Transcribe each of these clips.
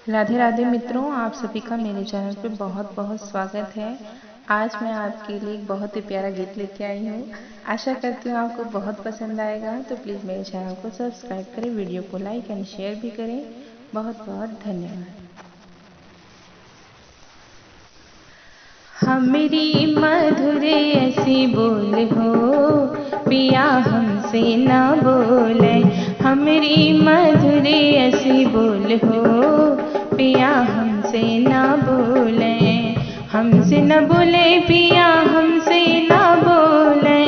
राधे राधे मित्रों, आप सभी का मेरे चैनल पे बहुत बहुत स्वागत है। आज मैं आपके लिए एक बहुत ही प्यारा गीत लेके आई हूँ। आशा करती हूँ आपको बहुत पसंद आएगा। तो प्लीज़ मेरे चैनल को सब्सक्राइब करें, वीडियो को लाइक एंड शेयर भी करें। बहुत बहुत धन्यवाद। हमरी मधुर ऐसी बोल हो, पिया हमसे ना बोले। हमरी मधुर ऐसी बोल हो, पिया हमसे ना बोले। हमसे न बोले पिया, हमसे ना बोले।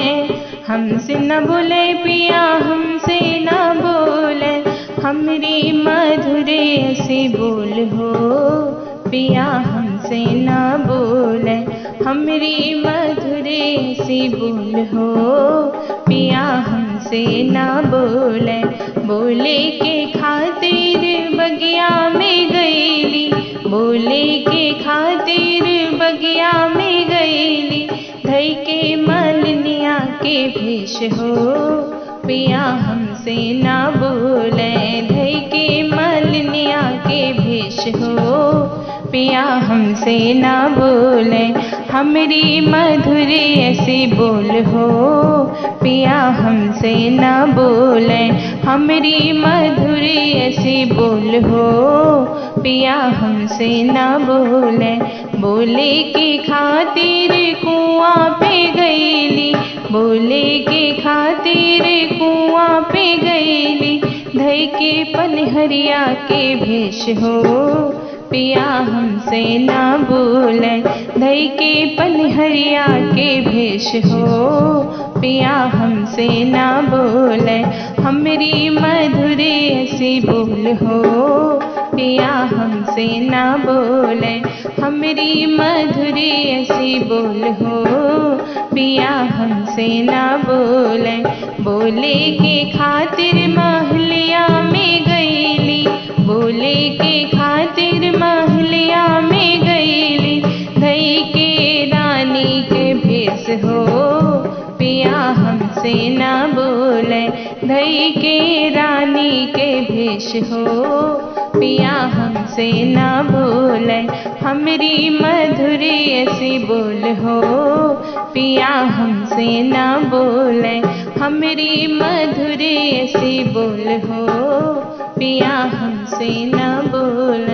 हमसे न बोले पिया, हमसे ना बोले। हमरी मधुर ऐसी बोल हो, पिया हमसे ना बोले। हमरी मधुर ऐसी बोल हो, पिया हमसे ना बोले। बोले के खातिर बगिया में गईली, बोले के खातिर बगिया में गईली। धई के मालनिया के भेष हो, पिया हमसे ना बोले। धई के मालनिया के भेष हो, पिया हमसे ना बोले। हमरी मधुर ऐसी बोल हो, पिया हमसे ना बोले। हमरी मधुर ऐसी बोल हो, पिया हमसे ना बोले। बोले के खातिर कुआं पे गईली, बोले के खातिर कुआं पे गईली। धई के पनहरिया के भेष हो, पिया हमसे ना बोले। धई के पनहरिया के भेष हो, पिया हमसे ना बोले। हमरी मधुर ऐसी बोल हो, पिया हमसे ना बोले। हमरी मधुर ऐसी बोल हो, पिया हमसे ना बोले। बोले के खातिर महलिया में गईली, बोले के खातिर महलिया में गईली। धई के रानी के भेष हो, पिया हमसे ना बोले। धई के रानी के भेष हो, पिया हमसे ना बोले। हमरी मधुर ऐसी बोल हो, पिया हमसे ना बोले। हमरी मधुर ऐसी बोल हो, पिया हमसे ना बोले।